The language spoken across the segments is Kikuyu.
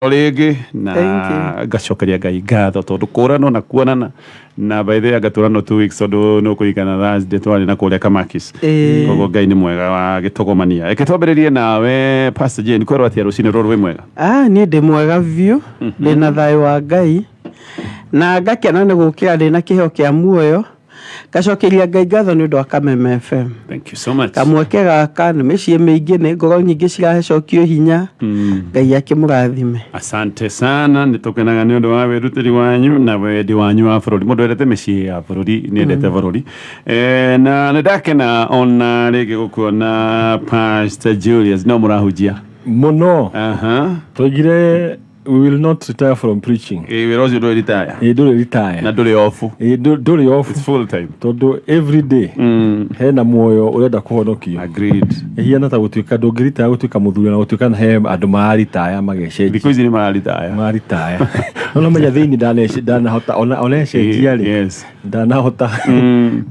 Rĩngĩ na Thank you. Ngacokeria Ngai ngatho tondũ kũranwo na kuonana na by the way ngatũranwo 2 weeks tondũ nĩ ũkũririkana Thursday twarĩ na kũrĩa Kamakis. Koguo Ngai nĩ mwega wa gĩtũgomania. Reke twambĩrĩrie nawe, Pastor Jane, kwĩrwo atĩa rũcinĩ rũrũ? Wĩ mwega? Ah, niĩ ndĩ mwega biũ, ndĩ na thayũ wa Ngai na ngakena nĩ gũkĩra ndĩ na kĩheo kĩa muoyo. Ngacokeria Ngai ngatho nĩ ũndũ wa Kameme FM. Thank you so much. Kamweke gaka nĩ mĩciĩ mĩingĩ, nĩ ngoro nyingĩ cirahecokio hinya. Ngai akĩmũrathime. Asante sana, nĩ tũkenaga nĩ ũndũ wa wĩrutĩri wanyu na wendi wanyu wa bũrũri. Mũndũ wendete mĩciĩ ya bũrũri nĩ endete bũrũri. Na nĩ ndakena ona rĩngĩ gũkuona, Pastor Julius, no mũrahunjia? Mũno. Twaigire we will not retire from preaching. Wĩra ũcio ndũrĩ retire. Ĩ, ndũrĩ retire. Na ndũrĩ off. Ĩ, ndũrĩ off. It's full time. Tondũ every day hena muoyo ũrenda kũhonokio. Agreed. Ĩhiana ta gũtuĩka ndũngĩritaya gũtuĩka mũthuri na gũtuĩka he andũ mararitaya magecenjia. Thikũ ici nĩ mararitaya. Mararitaya, no namenya thĩinĩ ndanahota ona ecenjia rĩ, ndanahota.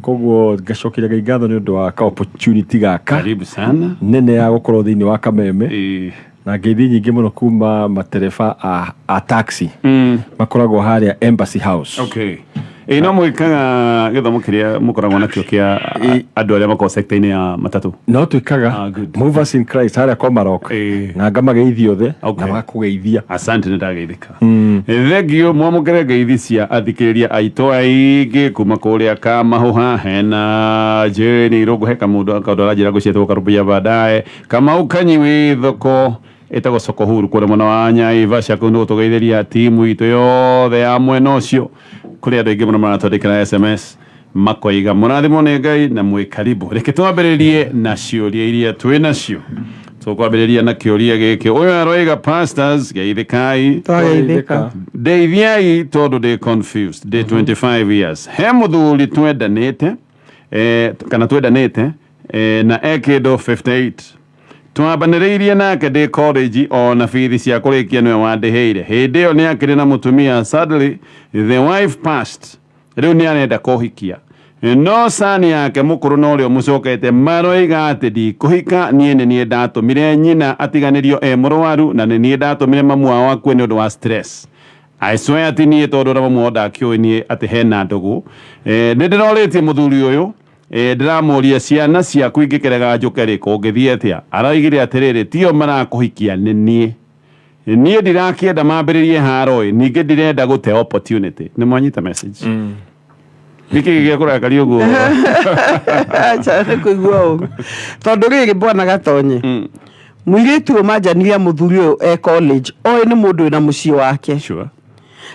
Koguo ngacokeria Ngai ngatho nĩ ũndũ wa ka opportunity gaka Karibu sana. nene ya gũkorwo thĩinĩ wa Kameme, na ngeithi nyingĩ mũno kuma matereba a taxi makoragwo harĩa Embassy House. Okay. Ĩ, no mwĩkaga gĩthomo kĩrĩa mũkoragwo nakĩo kĩa andũ arĩa makoragwo sector-inĩ ya matatũ? No twĩkaga. Ah, good. Movers in Christ harĩa Komarok, na ngamageithia othe na magakũgeithia. Asante, nĩ ndageithĩka. Thengio, mwamũkĩre ngeithi cia athikĩrĩria aitũ aingĩ kuma kũrĩa Kamahũha. Hena Jane Irũngũ, he kamũndũ kaũndũ aranjĩra ngũcietwo karũmbũiya baadaye. Kamau Kanyi wĩ thoko ĩtagwo Soko Huru kũrĩa mwena wa Naivasha, kũu nĩ gũtũgeithĩria timu itũ yothe ya mwena ũcio. Kũrĩ andũ aingĩ mũno maratwandĩkĩra SMS makoiga mũrathimwo nĩ Ngai na mwĩ karibu. Reke twambĩrĩrie na ciũria iria twĩ nacio. Tũkwambĩrĩria na kĩũria gĩkĩ. Ũyũ aroiga, "Pastors, geithĩkai." Twageithĩka. "Ndeithiai tondũ ndĩ confused. Ndĩ 25 years, he mũthuri twendanĩte, kana twendanĩte, na e kĩndũ 58. Twambanĩrĩirie nake ndĩ college, ona bithi cia kũrĩkia nĩwe wandĩhĩire. Hĩndĩ ĩyo nĩ akĩrĩ na mũtumia. Sadly the wife passed. Rĩu nĩ arenda kũhikia, no sani yake mũkũrũ na ũrĩa ũmũcokete maroiga atĩ ndikũhika. Niĩ nĩ niĩ ndatũmire nyina atiganĩrio e mũrwaru, na nĩ niĩ ndatũmire mamu wao akue nĩ ũndũ wa stress. I swear ti niĩ, tondũ ona mamu wao ndakĩũĩ niĩ atĩ hena ndũgũ. Nĩ ndĩrorĩtie mũthuri ũyũ, ndĩramũria, ciana ciaku ingĩkĩrega njũke rĩ, kũngĩthiĩ atĩa? Aroigire atĩrĩrĩ, tio marakũhikia, nĩ niĩ. Niĩ ndirakĩenda mambĩrĩrie haro ĩ, ningĩ ndirenda gũte opportunity." Nĩ mwanyita message? Nĩkĩ gĩa kũrakaria ũguo? Acha, nĩ kũigua ũru tondũ rĩrĩ, bwana Gatonye, mũirĩtu ũyũ manjanirie mũthuri ũyũ e college, oĩ nĩ mũndũ wĩna mũciĩ wake.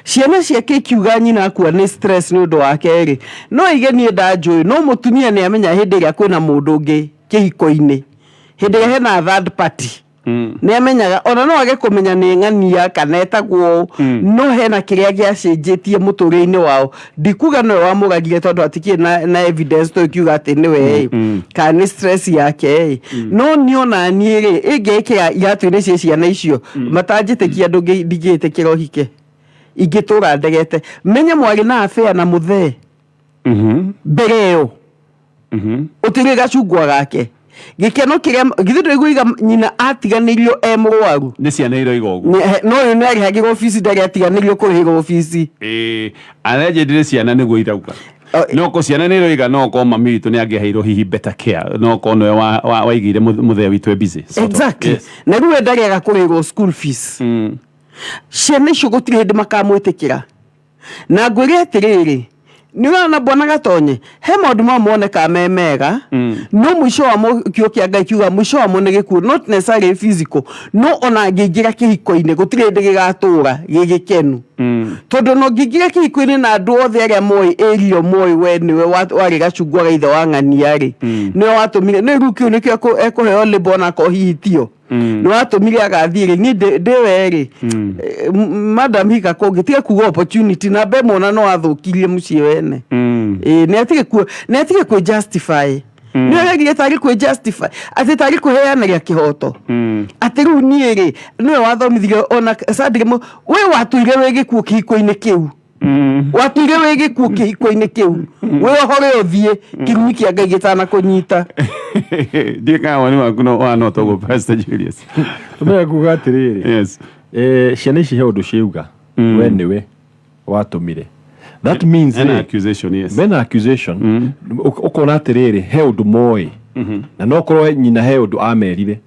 Ciana ciake ikiuga nyina akua nĩ stress nĩ ũndũ wake rĩ, no ige niĩ ndanjũĩ, no mũtumia nĩ amenya hĩndĩ ĩrĩa kwĩna mũndũ ũngĩ kĩhiko-inĩ, hĩndĩ ĩrĩa hena third party, nĩ amenyaga. Ona no age kũmenya nĩ ng'ania kana etagwo ũũ, no hena kĩrĩa gĩacenjetie mũtũrĩre-inĩ wao. Ndikuga nĩwe wamũragire tondũ hatikĩrĩ na evidence tũkiuga atĩ nĩwe ĩ, kana nĩ stress yake ĩ, no niĩ ona niĩ rĩ, ĩngĩĩkĩra iratũ-inĩ cia ciana icio matanjĩtĩkia, ndingĩtĩkĩra ũhike. Ingĩtũra ndegete menye mwarĩ na affair na mũthee mbere ĩyo, ũtirĩ gacungwa gake gĩkeno kĩrĩa githĩ ndũiguiga nyina atiganĩirio e mũrwaru? Nĩ ciana iroiga ũguo. No ũyũ nĩ arĩhagĩrwo obici, ndarĩ atiganĩirio kũrĩhĩrwo obici. Ĩĩ, allegedly ciana nĩguo irauga. No ko ciana nĩ iroiga no ko mami witũ nĩ angĩaheirwo hihi better care, no ko nĩwe waigire mũthee witũ e busy, sort of. Exactly. Na rĩu we ndarĩaga kũrĩhĩrwo school fees. Ciana icio gũtirĩ hĩndĩ makamwĩtĩkĩra. Na ngwĩre atĩrĩrĩ, nĩ ũrona bwana Gatonye, he maũndũ mamwe monekaga me mega, no mũico wamo, kiugo kĩa Ngai kiuga mũico wamo nĩ gĩkuũ, not necessarily physical. No ona angĩingĩra kĩhiko-inĩ, gũtirĩ hĩndĩ gĩgatũra gĩ gĩkenu, tondũ ona ũngĩingĩra kĩhiko-inĩ na andũ othe arĩa moĩ ĩrio moĩ we nĩwe warĩ gacungwa ga ithe wa ng'ania rĩ, nĩwe watũmire nĩ rĩu kĩu nĩkĩo ekũheo label, onakorwo hihi tio nĩ watũmire agathiĩ rĩ. Niĩ ndĩwe rĩ, madam, hika kũngĩ, tiga kuga opportunity na mbe mona no athũkirie mũciĩ wene. Ĩĩ, nĩ atige kwĩ justify. Nĩ aragire tarĩ kwĩ justify, atĩ tarĩ kwĩheanaria kĩhoto, atĩ rĩu niĩ rĩ, nĩwe wathomithirie ona sadly we watũire wĩ gĩkuũ kĩhiko-inĩ kĩu, watũire wĩ gĩkuũ kĩhiko-inĩ kĩu. Wĩohore ũthiĩ kĩrumi kĩa Ngai gĩtana kũnyita. Ndiĩ kana woni waku no wana toguo, Pastor Julius. Tumenya kuga atĩrĩrĩ, Ciana ici he ũndũ ciauga we nĩwe watũmire. That means Ena rĩ, accusation, yes. Mena accusation. Ũkona atĩrĩrĩ, he ũndũ moĩ na no korwo nyina he ũndũ amerire,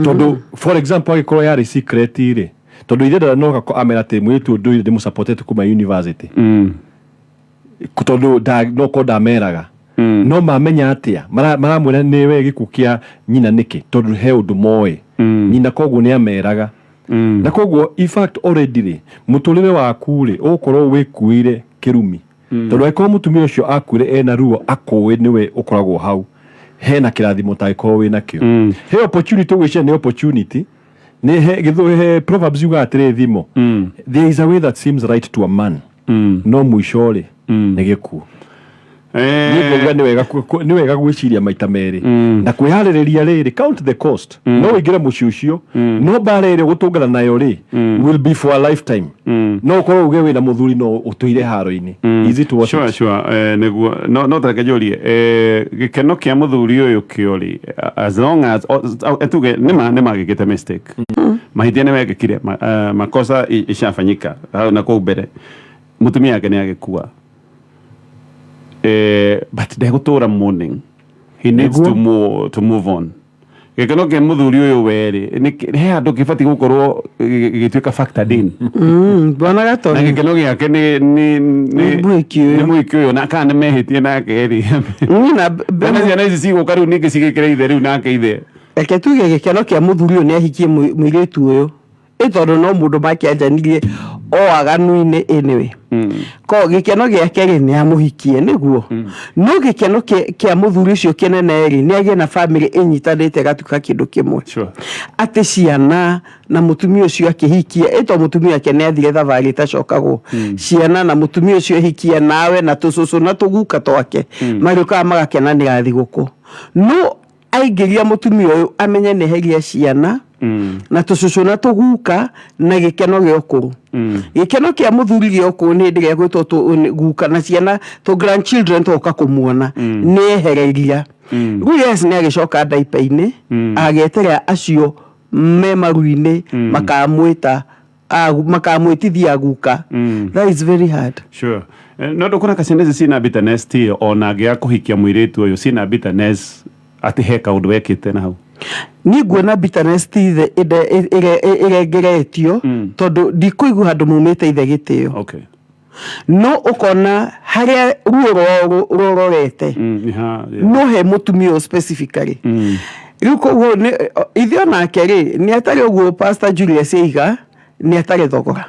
tondũ for example angĩkorwo yarĩ secret rĩ, tondũ ithe ndanoka amera atĩ mũirĩtu ũyũ ndũire ndĩmũsupportete kuma university, tondũ no korwo ndameraga, no mamenya atĩa maramwĩra nĩwe gĩkuũ kĩa nyina nĩkĩ? Tondũ he ũndũ moĩ nyina, koguo nĩ ameraga. Na koguo in fact already rĩ, mũtũrĩre waku rĩ, ũgũkorwo wĩkuĩire kĩrumi, tondũ angĩkorwo mũtumia ũcio akuire ena ruo, akũĩ nĩwe ũkoragwo hau, hena kĩrathimo ũtangĩkorwo wĩ nakĩo. He opportunity ũgwĩciria nĩ opportunity nĩ he gĩthũ he Proverbs yugaga atĩrĩ, thimo, "There is a way that seems right to a man," no mũico rĩ nĩ gĩkuũ. Niĩ ngauga nĩ wega gwĩciria maita merĩ na kwĩharĩrĩria rĩrĩ, count the cost. No ũingĩre mũciĩ ũcio, no mbara ĩrĩa ũgũtũngana nayo rĩ will be for a lifetime. No ũkorwo uge wĩna mũthuri no ũtũire haro-inĩ. Is it worth it? Sure, nĩguo no tareke njũrie, gĩkeno kĩa mũthuri ũyũ kĩo rĩ, as long as tuge nĩma gĩkĩte mistake, mahĩtia nĩ mekĩkire, makosa ishafanyika hau na kũu mbere, mũtumia yake nĩ agĩkua, but ndegũtũra mourning, he needs to move on. Gĩkeno kĩa mũthuri ũyũ werĩ he handũ kĩbatiĩ gũkorwo gĩgĩtuĩka factored in? Bwana Na Gatonye. gĩkeno gĩake nĩ Nĩ mũhiki ũyũ. Nĩ mũhiki ũyũ, na kana nĩ mehĩtie nake rĩ? Niĩ na Kana ciana ici cigũka rĩu ningĩ cigĩkĩre ithe rĩu nake ithe? Reke tuge gĩkeno kĩa mũthuri ũyũ nĩ ahikie mũirĩtu ũyũ, ĩ tondũ no mũndũ makĩanjanirie o aganu-inĩ anyway. Ko gĩkeno gĩake rĩ nĩ amũhikie nĩguo, no gĩkeno kĩa mũthuri ũcio kĩnene rĩ nĩ agĩe na family ĩnyitanĩte ĩgatuĩka kĩndũ kĩmwe, atĩ ciana na mũtumia ũcio akĩhikia, ĩto mũtumia wake nĩ athire thabarĩ ĩtacokagwo, ciana na mũtumia ũcio ahikia nawe na tũcũcũ na tũguka twake marĩũkaga magakenanĩra thigũkũ. No aingĩria mũtumia ũyũ, amenye nĩ heria ciana na tũcũcũ na tũguka na gĩkeno gĩa ũkũrũ. Gĩkeno kĩa mũthuri gĩa ũkũrũ nĩ hĩndĩ ĩrĩa gwĩtwo guka na ciana tũ grandchildren twoka kũmuona, nĩ ehereria rĩu. Yes, nĩ agĩcoka ndaipa-inĩ, ageterera acio me maru-inĩ makamwĩta makamwĩtithia guka. That is very hard. Sure. No ndũkona ka ciana ici ciĩna bitterness ti ona angĩaga kũhikia mũirĩtu ũyũ, ciĩna bitterness atĩ he kaũndũ wekĩte na hau? Niĩ nguona bitterness ti ithe ĩrengeretio, tondũ ndikũigua handũ maumĩte ithe gĩtĩo. No ũkona harĩa ruo rwao rũrorete Nĩ ha, yeah. no he mũtumia ũyũ specifically. Rĩu koguo ithe onake rĩ nĩ atarĩ ũguo Pastor Julius aiga nĩ atarĩ thogora.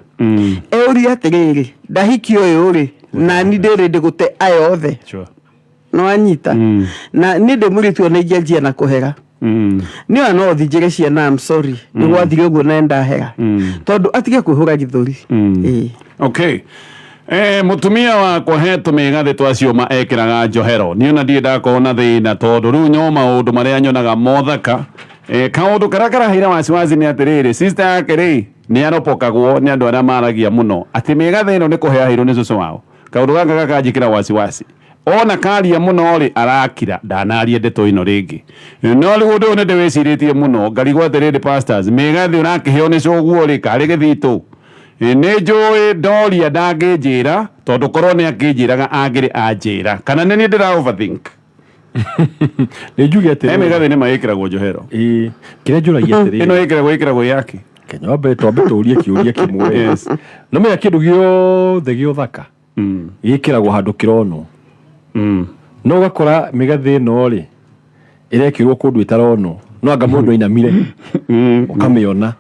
Euria atĩrĩrĩ, ndahiki ũyũ rĩ, nani ndĩrĩ ndĩgũte aya othe. No anyita na niĩ ndĩ mũirĩtu ona ingĩanjia na kũhera, nĩ ona no thinjĩre ciana, "I'm sorry, nĩ gwathire ũguo na ndahera," tondũ atige kwĩhũra gĩthũri. Ĩĩ. Okay. Mutumia wakwa he tũmĩgathĩ twa ciũma ekĩraga njohero. Niĩ ona ndirĩ ndakorwo na thĩna, tondũ rĩu nyo maũndũ marĩa nyonaga mothaka. Kaũndũ karĩa karaheire wasiwasi nĩ atĩrĩrĩ, sister yake rĩ nĩ aropokagwo nĩ andũ arĩa maragia mũno atĩ mĩgathĩ ĩno nĩ kũhe aheirwo nĩ cũcũ wao. Kaũndũ gaka gakanjĩkĩra wasiwasi, ona karia mũno rĩ arakira, ndanaria ndeto ĩno rĩngĩ. No rĩu ũndũ ũyũ nĩ ndĩwĩcirĩtie mũno, ngarigwo atĩrĩrĩ, pastors, mĩgathĩ ũrakĩheo nĩ cũguo rĩ, karĩ gĩthitũ? Nĩ njũĩ ndoria ndangĩnjĩra, tondũ korwo nĩ akĩnjĩraga angĩrĩ anjĩra, kana nĩ niĩ ndĩra overthink? Nĩ njuge He atĩrĩrĩ, mĩgathĩ nĩ mayĩkĩragwo njohero. Ĩĩ, kĩrĩa njũragia Ĩno atĩrĩrĩ, ĩkĩragwo yake. Kenya wambe twambe tũrie kĩũria kĩmwe. No menya kĩndũ gĩothe gĩothaka gĩkĩragwo handũ kĩronwo. No ũgakora mĩgathĩ ĩno rĩ ĩrekĩrwo kũndũ ĩtaronwo, no anga mũndũ ainamire ũkamĩona,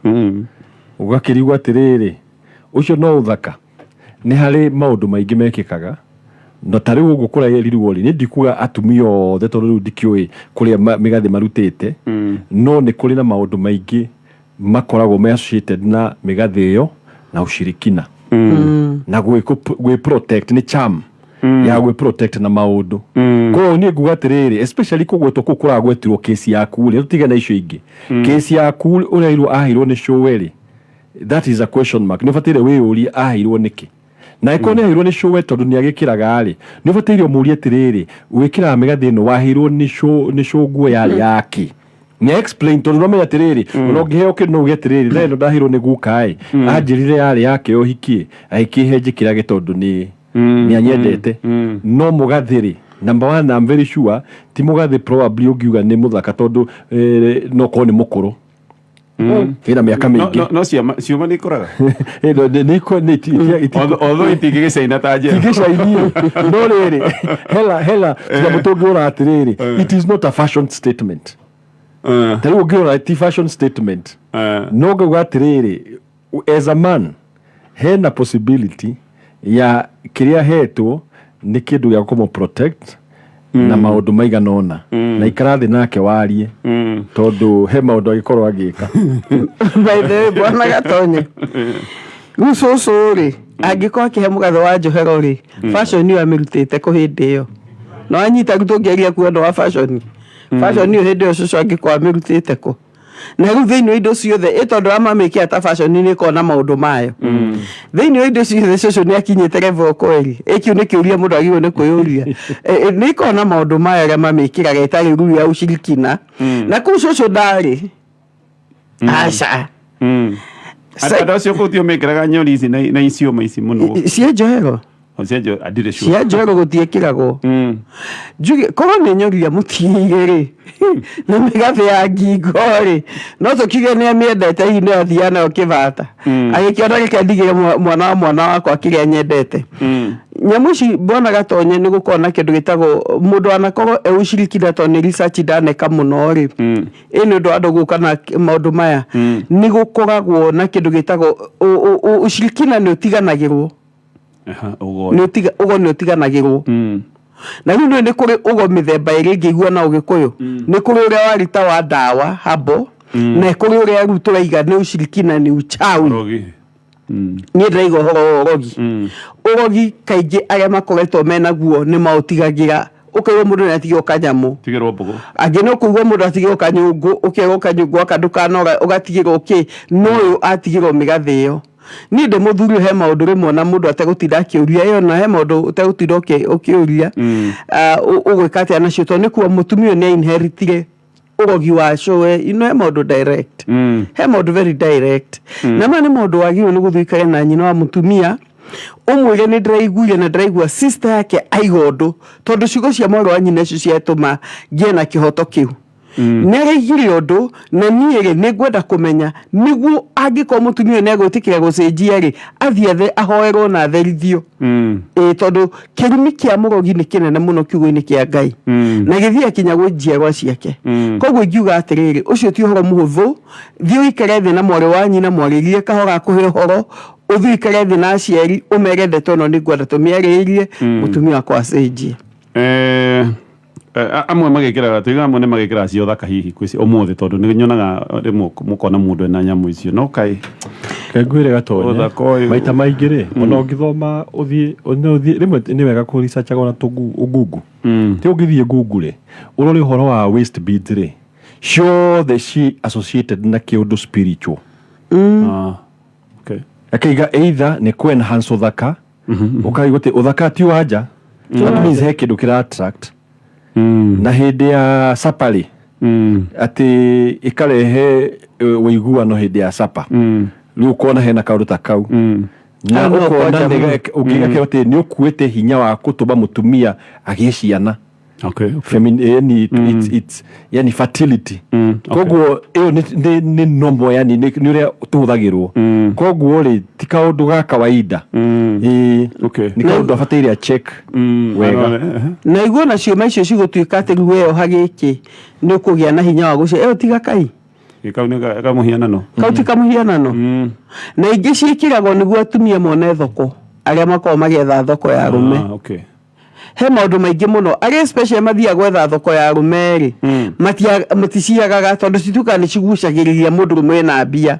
ũgakĩrigwo atĩrĩrĩ, ũcio no ũthaka. Nĩ harĩ maũndũ maingĩ mekĩkaga, na ta rĩu ũguo kũrerirwo rĩ, nĩ ndikuga atumia othe, tondũ rĩu ndikĩũĩ kũrĩa mĩgathĩ marutĩte, no nĩ kũrĩ na maũndũ maingĩ makoragwo me associated na mĩgathĩ ĩyo na ushirikina na gwĩ protect, nĩ charm ya gwĩ protect na maũndũ. Koguo niĩ nguga atĩrĩrĩ, especially kũgwetwo kũu kũragwetirwo kesi yaku rĩ, tũtige na icio ingĩ, kesi yaku ũreirwo aheirwo nĩ cũwe rĩ, that is a question mark. Nĩ ũbataire wĩyũrie aheirwo nĩkĩ, na ĩkorwo nĩ aheirwo nĩ cũwe tondũ nĩ agĩkĩraga rĩ, nĩ ũbataire ũmũrie atĩrĩrĩ, wĩkĩraga mĩgathĩ ĩno waheirwo nĩ cũ nguo yarĩ yake? Nĩ explain tondũ no menya atĩrĩrĩ, ona ũngĩheo kĩndũ no uge atĩrĩrĩ, thaa ĩno ndaheirwo nĩ guka ĩ, anjĩrire yarĩ yake ya ũhiki ĩ, agĩkĩhe njĩkĩrage tondũ nĩ anyendete. No mũgathĩ rĩ, number one, I'm very sure ti mũgathĩ, probably ũngiuga nĩ mũthaka tondũ no korwo nĩ mũkũrũ, ĩna mĩaka No, mĩingĩ. no ciũma nĩ ikũraga. No, nĩ Although itingĩgĩcaina ta njerũ. Tingĩcainie, no rĩrĩ, hela hela tũnyamũ tũngĩrora atĩrĩrĩ, it is not a fashion statement. Ta rĩu ũngĩrora ti fashion statement, no ngauga atĩrĩrĩ, as a man hena possibility ya kĩrĩa hetwo nĩ kĩndũ gĩa kũmũ protect na maũndũ maigana ũna, na ikara thĩ nake warie, tondũ he maũndũ angĩkorwo agĩka. By the way, bwana Gatonye, rĩu cũcũ rĩ, angĩkorwo akĩhe mũgathe wa njohero rĩ, fashion ĩyo amĩrutĩte kũ hĩndĩ ĩyo? No anyita rĩu tũngĩaria kuo wa fashion, fashion ĩyo hĩndĩ ĩyo cũcũ angĩkorwo amĩrutĩte kũ? Na rĩu thĩinĩ wa indo ciothe ĩ, tondũ amamĩkĩra ta fashion, nĩ ĩkoragwo na maũndũ mayo thĩinĩ wa indo ciothe, cũcũ nĩ akinyĩte level kweli? Ĩ, kĩu nĩ kĩũria mũndũ agĩrĩirwo nĩ kwĩyũria. Nĩ ĩkoragwo na maũndũ mayo arĩa mamĩkĩraga ĩtarĩ ruru ya ũcirikina, na kũu cũcũ ndarĩ, aca. Andũ acio kũu tio mekĩraga nyori ici na iciũma ici mũno? Cia njohero? Cia ndirĩ sure. Cia njohero gũtiĩkĩragwo. Njuge korwo nĩ nyoria mũtigĩire rĩ, na mĩgathĩ ya ngingo rĩ, no tũkiuge nĩ amĩendete, hihi nĩ athiaga nayo kĩbata, agĩkĩona reke ndigĩre mwana wa mwana wakwa kĩrĩa nyendete. Nyamũ ici, mbona Gatonye, nĩ gũkorwo na kĩndũ gĩtagwo mũndũ anakorwo e ũcirikina, tondũ nĩ research ndaneka mũno rĩ, ĩ nĩ ũndũ wa andũ gũka na maũndũ maya, nĩ gũkoragwo na kĩndũ gĩtagwo ũcirikina nĩ ũtiganagĩrwo. Aha, ũgo. Nĩ ũgo nĩ ũtiganagĩrwo. Na rĩu nĩ kũrĩ ũgo mĩthemba ĩrĩ ngĩigua na ũgĩkũyũ. Nĩ kũrĩ ũrĩa warita wa ndawa habo, na kũrĩ ũrĩa rĩu tũraiga nĩ ushirikina, nĩ uchawi. Ũrogi. Niĩ ndĩraiga ũhoro wa ũrogi. Ũrogi kaingĩ arĩa makoretwo menaguo nĩ maũtigagĩra, ũkaigua mũndũ nĩ atigĩrwo kanyamũ. Tigĩrwo mbũgũ. Angĩ no kũigua mũndũ atigĩrwo kanyũngũ, ũkerwo kanyũngũ aka ndũkanora, ũgatigĩrwo kĩ, no ũyũ atigĩrwo mĩgathĩ ĩyo. Niĩ ndĩ mũthuri, he maũndũ rĩmwe na mũndũ ategũtinda akĩũria ĩyo, na he maũndũ ũtegũtinda ũkĩũria. Ũgwĩka atĩa nacio, tondũ nĩ kuo mũtumia ũyũ nĩ inheritire ũrogi wa cũwe. He maũndũ direct, he maũndũ very direct, na maya nĩ maũndũ wagĩrĩirwo nĩ gũthiĩ ũikare na nyina wa mũtumia, ũmwĩre nĩ ndĩraiguire na ndĩraigua sister yake aiga ũndũ, tondũ ciugo cia mwarĩ wa nyina icio ciatũma ngĩe na kĩhoto kĩu. Nĩ araigire ũndũ, na niĩ rĩ, nĩ ngwenda kũmenya nĩguo angĩkorwo mũtumia ũyũ nĩ egwĩtĩkĩra gũcenjia rĩ, athiĩ ahoerwo na atherithio. Ĩ tondũ kĩrumi kĩa mũrogi nĩ kĩnene mũno kiugo-inĩ kĩa Ngai, na gĩthiĩ kinya gwĩ njiarwa ciake. Koguo ingiuga atĩrĩrĩ, ũcio ti ũhoro mũhũthũ. Thiĩ ũikare thĩ na mwarĩ wa nyina, mwarĩrie kahora, akũhe ũhoro. Ũthiĩ ũikare thĩ na aciari, ũmere ndeto ĩno nĩ ngwenda tũmĩarĩrĩrie, mũtumia wakwa acenjie. Amwe magĩkĩraga, tuiga amwe nĩ magĩkĩraga cio thaka hihi kwĩ ũmũthĩ, tondũ nĩ nyonaga rĩmwe mũkona mũndũ ena nyamũ icio, no kaĩ Ngwĩre Gatonye, Ũthaka ũyũ. Maita maingĩ rĩ, ona ũngĩthoma ũthiĩ ona ũthiĩ rĩmwe nĩ wega kũ research ona tũngungu ti ũngĩthiĩ Google rĩ, ũrore ũhoro wa waist beads rĩ, ciothe ci associated na kĩũndũ spiritual. Ah, okay. Akaiga either nĩ kũ enhance ũthaka, ũkaigua atĩ ũthaka ti wa nja, that means he kĩndũ kĩra attract. Na hĩndĩ ya sapa rĩ, atĩ ĩkarehe ũiguano hĩndĩ ya sapa. Rĩu ũkona hena kaũndũ ta kau, na Hau no ũkona kwanja mũno. Ũngĩgakĩrwo atĩ nĩ ũkuĩte hinya wa gũtũma mũtumia agĩe ciana. Yani, it's, yani fertility. Koguo ĩyo nĩ normal, yani nĩ ũrĩa tũhũthagĩrwo. Koguo rĩ, ti kaũndũ ga kawaida. Ĩĩ. Nĩ kaũndũ abataire a check wega. Na iguo na ciũma icio cigũtuĩka atĩ rĩu weyoha gĩkĩ nĩ ũkũgĩa na hinya wa gũcia ĩyo, tiga kai. Kau nĩ kamũhianano. Kau ti kamũhianano. Na ingĩ ciĩkĩragwo nĩguo atumia mone thoko, arĩa makoragwo magĩetha thoko ya arũme. Ah, okay. He maũndũ maingĩ mũno arĩa especially mathiaga gwetha thoko ya arũme rĩ, maticiagaga, tondũ cituĩkaga nĩ cigucagĩrĩria mũndũ rũme wĩna mbia.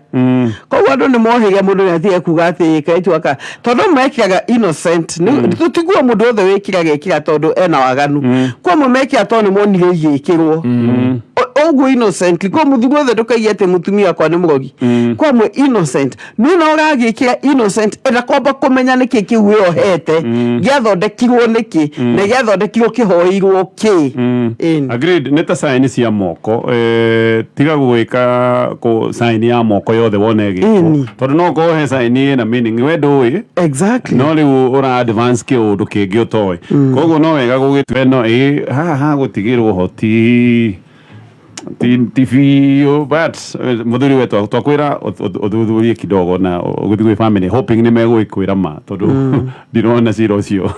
Koguo andũ nĩ mohĩge, mũndũ nĩ atige kuga atĩ kairĩtu gaka, tondũ mekĩraga innocent. Tũtiguo mũndũ wothe wĩkĩraga ekĩra tondũ ena waganu. Kwa amwe mekĩra tondũ nĩ monire igĩkĩrwo. Ũguo innocently kwa mũthuri wothe, ndũkaiye atĩ mũtumia wakwa nĩ mũrogi. Kwa amwe innocent, nĩ na ũragĩkĩra innocent, enda kwamba kũmenya nĩkĩ kĩu wĩohete gĩathondekirwo nĩkĩ na gĩathondekirwo kĩhoeirwo kĩ. Ĩni. Agreed, nĩ ta sign cia moko, tiga gwĩka kũ sign ya moko yothe wone ĩgĩkwo. Tondũ no ũkorwo he sign ĩna meaning we ndũĩ. No rĩu ũra advance kĩũndũ kĩngĩ ũtoĩ, koguo no wega gũgĩtua ĩno ĩ haha hagũtigĩrwo ho ti biũ, but mũthuri we twakwĩra ũthuthurie kidogo na ũgĩthiĩ gwĩ family hoping nĩ megũgĩkwĩra ma, tondũ ndirona cira ũcio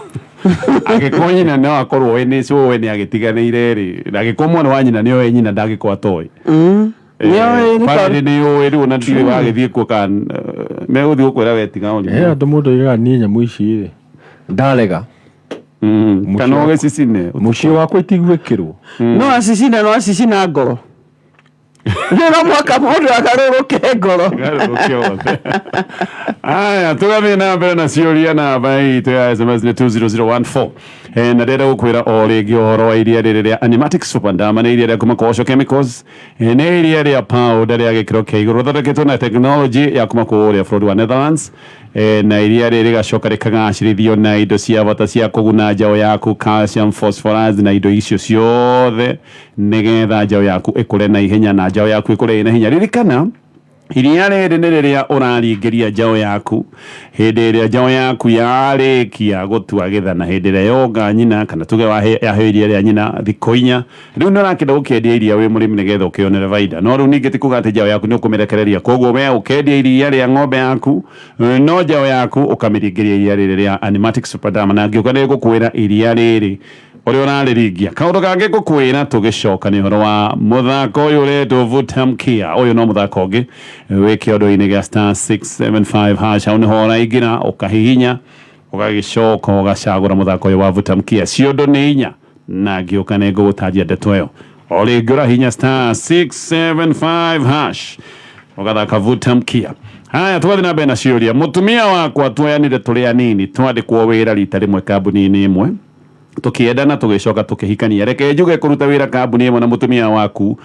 angĩkorwo nyina no akorwo we nĩ cũwe nĩ agĩtiganĩire rĩ, na angĩkorwo mwana wa nyina nĩ oĩ nyina ndangĩkorwo atoĩ. Nĩoĩ, Family nĩ yũĩ rĩu, ona ndirĩ wagĩthiĩ kuo kana megũthiĩ gũkwĩra we tiga He ũrimũ. andũ mũndũ oigaga niĩ nyamũ ici rĩ ndarega. Kana ũgĩcicine. Mũciĩ wakwa itigwĩkĩrwo. No acicina, no acicina ngoro, nĩ no mwaka mũndũ agarũrũke ngoro. Garũrũke othe. Aya, tũgathiĩ na mbere na ciũria. Namba itũ ya SMS nĩ 20014. Na ndĩrenda gũkwĩra o rĩngĩ ũhoro wa iria rĩrĩ rĩa Animatic Super Ndama. Nĩ iria rĩa kuma kwa Osho Chemicals. Nĩ iria rĩa powder rĩa gĩkĩro kĩa igũrũ rĩthondeketwo na technology ya kuma kũrĩa bũrũri wa Netherlands. Na iria rĩrĩ rĩgacoka rĩkagacĩrithio na indo cia bata cia kũguna njaũ yaku, calcium, phosphorus na indo icio ciothe, nĩgetha njaũ yaku ĩkũre na ihenya na njaũ yaku ĩkũre ĩna hinya. Ririkana, iria rĩrĩ nĩ rĩrĩa ũraringĩria njaũ yaku hĩndĩ ĩrĩa njaũ yaku yarĩkia gũtua gĩthana, hĩndĩ ĩrĩa yonga nyina, kana tuge yaheo iria rĩa nyina thikũ 4. Rĩu nĩ ũrakĩenda gũkĩendia iria wĩ mũrĩmi nĩgetha ũkĩonere baida, no rĩu ningĩ ti kuga atĩ njaũ yaku nĩ ũkũmĩrekereria. Koguo we ũkendia iria rĩa ng'ombe yaku, no njaũ yaku ũkamĩringĩria iria rĩrĩ rĩa Animatic Super Dam. Na ngĩũka nĩ ngũkwĩra iria rĩrĩ ũrĩa ũrarĩringia. Kaũndũ kangĩ ngũkwĩra tũgĩcoka nĩ ũhoro wa mũthako ũyũ ũretwo Vuta Mkia. Ũyũ no mũthako ũngĩ wĩ kĩondo-inĩ gĩa *675#. Hau nĩho ũraingĩra, ũkahihinya, ũgagĩcoka ũgacagũra mũthako ũyũ wa Vuta Mkia. Ciondo nĩ inya, na ngĩũka nĩ ngũgũtanjia ndeto ĩyo. O rĩngĩ ũrahinya *675# ũgathaka Vuta Mkia. Haya, tũgathiĩ na mbere na ciũria. Mũtumia wakwa tuoyanire tũrĩ anini, twandĩkwo wĩra rita rĩmwe kambuni-inĩ ĩmwe, tukiendana, tugicoka tukihikania. Reke njuge, kuruta wira kambuni ĩmwe na mutumia waku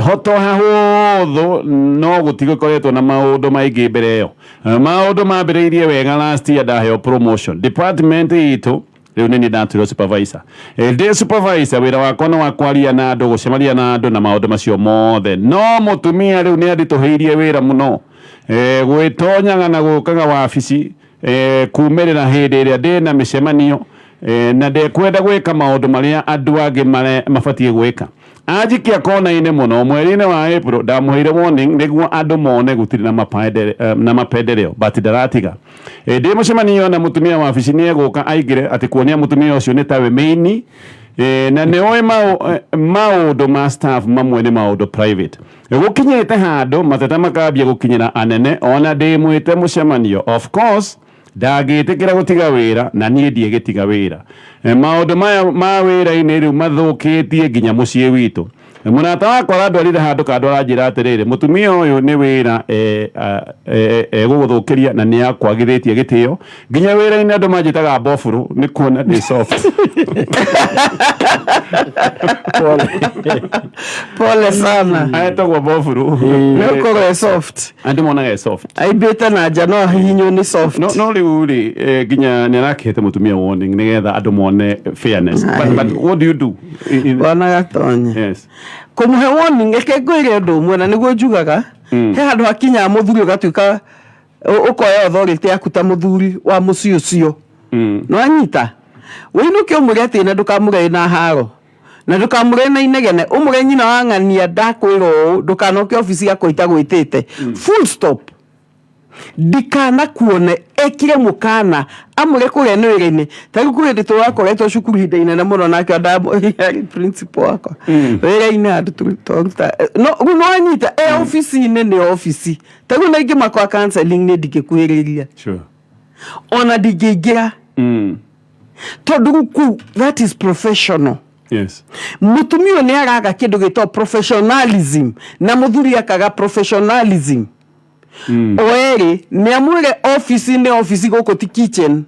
hoto hahũthũ, no gũtigũkoretwo na maũndũ maingĩ mbere ĩyo. Maũndũ mambĩrĩirie wega last year ndaheo promotion department itũ. Rĩu nĩ niĩ ndatuirwo supervisor. Ndĩ supervisor, wĩra wakwa nĩ wa kwaria na andũ, gũcemania na andũ na maũndũ macio mothe, no mũtumia rĩu nĩ anditũhĩirie wĩra mũno, gwĩtonyaga na gũkaga wabici, kumĩrĩra hĩndĩ ĩrĩa ndĩna mĩcemanio, na ndekwenda gwĩka maũndũ marĩa andũ angĩ mabatiĩ gwĩka. Anjikia kona-inĩ mũno. Mweri-inĩ wa April ndamũheire warning nĩguo andũ mone gũtirĩ na mapendeleo, but ndaratiga. Ndĩ mũcemanio na mũtumia wabici nĩ egũka aingĩre atĩ kuonia mũtumia ũcio nĩ tawe main. Na nĩ oĩ maũndũ ma staff mamwe nĩ maũndũ private. Gũkinyĩte handũ mateta makambia gũkinyĩra anene ona ndĩmwĩte mũcemanio. Of course ndangĩtĩkĩra gũtiga wĩra na niĩ ndiĩgĩtiga wĩra. Maũndũ maya ma wĩra-inĩ rĩu mathũkĩtie nginya mũciĩ witũ. Mũrata wakwa arandwarire handũ kando, aranjĩra atĩrĩrĩ, mũtumia ũyũ nĩ wĩra egũgũthũkĩria na nĩ akwagithĩtie gĩtĩo. Nginya wĩra-inĩ andũ manjĩtaga mbobũrũ nĩ kuona ndĩ soft. Pole sana. Etagwo mbobũrũ. Nĩ ũkorwo e soft. Andũ monaga e soft. Aimbĩte na nja no ahihinywo nĩ soft. No rĩu rĩ, nginya nĩ arakĩhete mũtumia warning nĩgetha andũ mone fairness, but what do you do Bwana Gatonye. Yes. Kũmũhe warning, reke ngwĩre ũndũ ũmwe na nĩguo njugaga, he handũ hakinyaga mũthuri ũgatuĩka ũkoya authority yaku ta mũthuri wa mũciĩ ũcio. Nĩwanyita, wĩinũke ũmwĩre atĩ na ndũkamũre na haro na ndũkamũre na inegene, ũmũre nyina wa ng'ania, ndakwĩra ũũ, ndũkanoke obici yakwa itagwĩtĩte, full stop, ndikanakuone. Ekire mũkana amũre kũrĩa nĩ wĩra-inĩ. Ta rĩu kwĩ hĩndĩ tũrakoretwo cukuru ihinda inene mũno nake arĩ principal wakwa wĩra-inĩ handũ twaruta, no rĩu nĩwanyita, e obici-inĩ nĩ obici. Ta rĩu na ingĩ makwa counseling nĩ ndingĩkuhĩrĩria. Ona ndingĩingĩra tondũ rĩu kũu that is professional. Mũtumia ũyũ nĩ araga kĩndũ gĩtagwo professionalism na mũthuri akaga professionalism. O erĩ nĩ amwĩre obici nĩ obici, gũkũ ti kitchen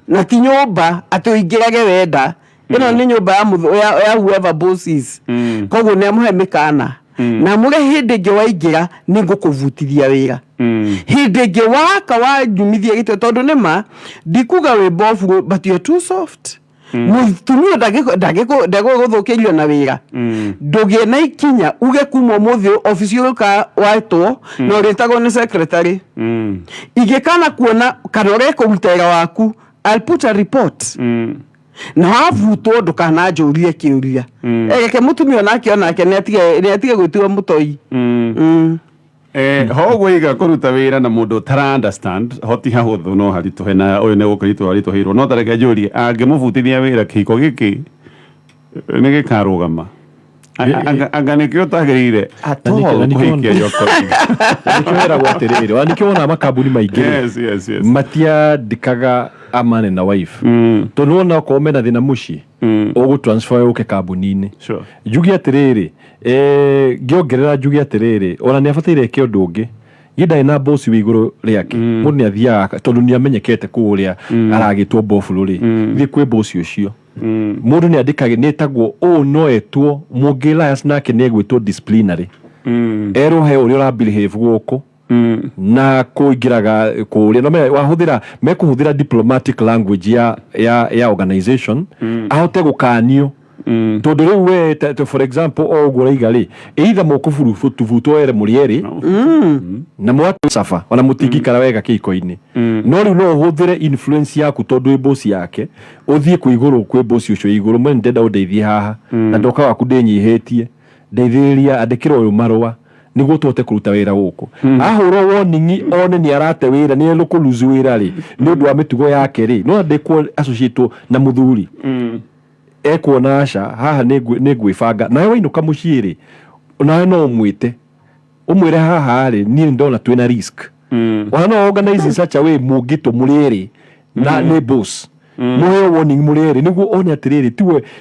na ti nyũmba atĩ ũingĩrage wenda. Ĩno nĩ nyũmba ya ya whoever boss is. Koguo nĩ amũhe mĩkana na amũre hĩndĩ ĩngĩ waingĩra nĩ ngũkũbutithia wĩra. Hĩndĩ ĩngĩ waka wanyumithia gĩtwe, tondũ nĩ ma ndikuga wĩ bobu, but you're too soft. Mũtumia ndagũgũthũkĩrio na wĩra. Ndũgĩe na ikinya uge kuma ũmũthĩ obici ũka wetwo na ũrĩtagwo nĩ secretary. Ingĩkana kuona kana ũrekũruta wĩra waku, I'll put a report. Na wabutwo ndũkananjũrie kĩũria. Reke mũtumia onake onake nĩ atige gwĩtua mũtoi. Ho ũguo kũruta wĩra na mũndũ ũtara understand ho ti hahũthũ, no haritũhe, na ũyũ nĩ gũkĩritũha aritũhĩirwo. No tareke njũrie, angĩmũbutithia wĩra, kĩhiko gĩkĩ nĩ gĩkarũgama? Anga nĩkĩo ũtagĩrĩire at all kũhikia your colleague. Nĩkĩo weragwo atĩrĩrĩ, ona nĩkĩo wonaga makambuni maingĩ rĩ, matiandĩkaga a man na wife, tondũ wona okorwo mena thĩna mũciĩ, ũgũ transfer ũke kambuni-inĩ. Njuge atĩrĩrĩ, ngĩongerera njuge atĩrĩrĩ, ona nĩ abataire eke ũndũ ũngĩ. Niĩ ndarĩ na boss wĩ igũrũ rĩake. Mũndũ nĩ athiaga, tondũ nĩ amenyekete kũrĩa aragĩtwo bofuro rĩ, thiĩ kwĩ boss ũcio. Mũndũ nĩ andĩkage, nĩ etagwo ũũ, no etwo mũngĩ lias nake nĩ egwĩtwo disciplinary. Erwo he ũrĩa ũra behave gũkũ na kũingĩraga kũrĩa no wahũthĩra mekũhũthĩra diplomatic language ya organization, ahote gũkanio. Tondũ rĩu we for example, o ũguo ũraiga rĩ, either mũkũburutwo were mũrĩ erĩ na mwatũcaba ona mũtingĩikara wega kĩhiko-inĩ. No rĩu no ũhũthĩre influence yaku, tondũ wĩ boss yake, ũthiĩ kwĩ igũrũ, kwĩ boss ũcio igũrũ mwene, ndenda ũndeithie haha na ndoka waku ndĩnyihĩtie, ndeithĩrĩria, andĩkĩra ũyũ marũa nĩguo tũhote kũruta wĩra gũkũ. Ahũrwo warning, one nĩ arate wĩra, nĩ ekũlose wĩra rĩ, nĩ ũndũ wa mĩtugo yake rĩ, no andĩkwo associate na mũthuri. Ekuona aca haha nĩ ngwĩbanga. Nawe wainũka mũciĩ rĩ, nawe no ũmwĩte ũmwĩre haha rĩ, niĩ nĩ ndona twĩna risk. Ona no organize in such a way mũngĩtwo mũrĩ erĩ na nĩ boss, mũheo warning mũrĩ erĩ, nĩguo one atĩrĩrĩ,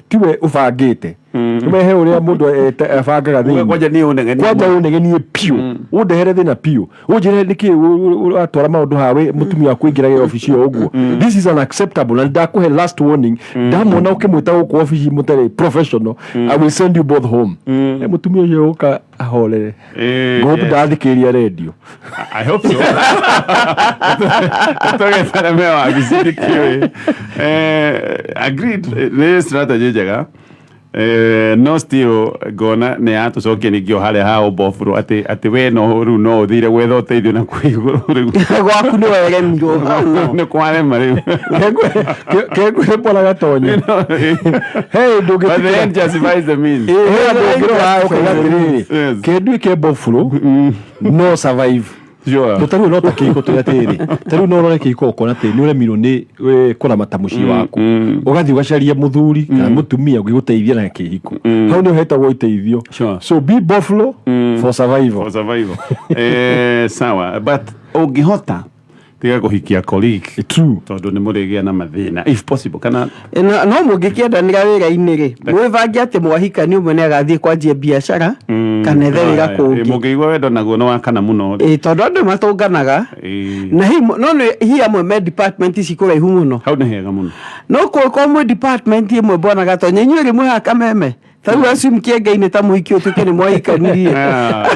tiwe ũbangĩte. Ũmehe ũrĩa mũndũ abangaga thĩinĩ. Kwanja niĩ ũnegenie. Kwanja ũnegenie piũ, ũndehere thĩna piũ, ũnjĩre nĩkĩ ũratwara maũndũ haha wĩ mũtumia waku aingĩrage obici o ũguo. This is unacceptable na ndakũhe last warning. Ndamwona ũkĩmwĩta gũkũ obici mũtarĩ professional, I will send you both home. Mũtumia ũcio ũka ahorere. Ngũmbu ndathikĩrĩria radio. I hope so. Tũgethana me wabici ndikĩũĩ. Agreed, nĩ strategy njega. No still ngona nĩ yatũcokia ningĩ o harĩa ha ũboburo, atĩ we no rĩu no ũthire gwetha ũteithio na kwĩ igũrũ rĩu. Gwaku nĩ weremirwo. Nĩ kwarema rĩu. Kengwĩre mbora gatonye hey. But the end justifies the means. He andũ ũngĩrora ũkauga atĩrĩrĩ, kĩnduĩke bofuro no survive. To tarĩu no ta kĩhiko tũrĩ atĩrĩrĩ, tarĩu no ũrore kĩhiko ũkona atĩ nĩ ũremirwo nĩ kũramata mũciĩ waku, ũgathiĩ ũgacaria mũthuri kana mũtumia ũngĩgũteithia na kĩhiko. Hau nĩ ũhetagwo ũteithio. So be buffalo for survival. For survival. Sawa, but ũngĩhota tiga kũhikia colleague. True. Tondũ nĩ mũrĩgĩa na mathĩna if possible kana No mũngĩkĩendanĩra wĩra-inĩ rĩ, mwĩbange atĩ mwahikania ũmwe nĩ agathiĩ kwanjia biacara kana ethe wĩra kũngĩ. Mũngĩigua wendo naguo nĩ wakana mũno rĩ. Tondũ andũ matũnganaga na hihi no nĩ hihi amwe me department ici kũraihu mũno. Hau nĩ hega mũno. No kũngĩkorwo mwĩ department ĩmwe, mbona gatonya inyuĩ rĩ mwĩ haha kameme, ta rĩu assume kĩenge-inĩ ta mũhiki ũtuĩke nĩ mwahikanirie. Ah.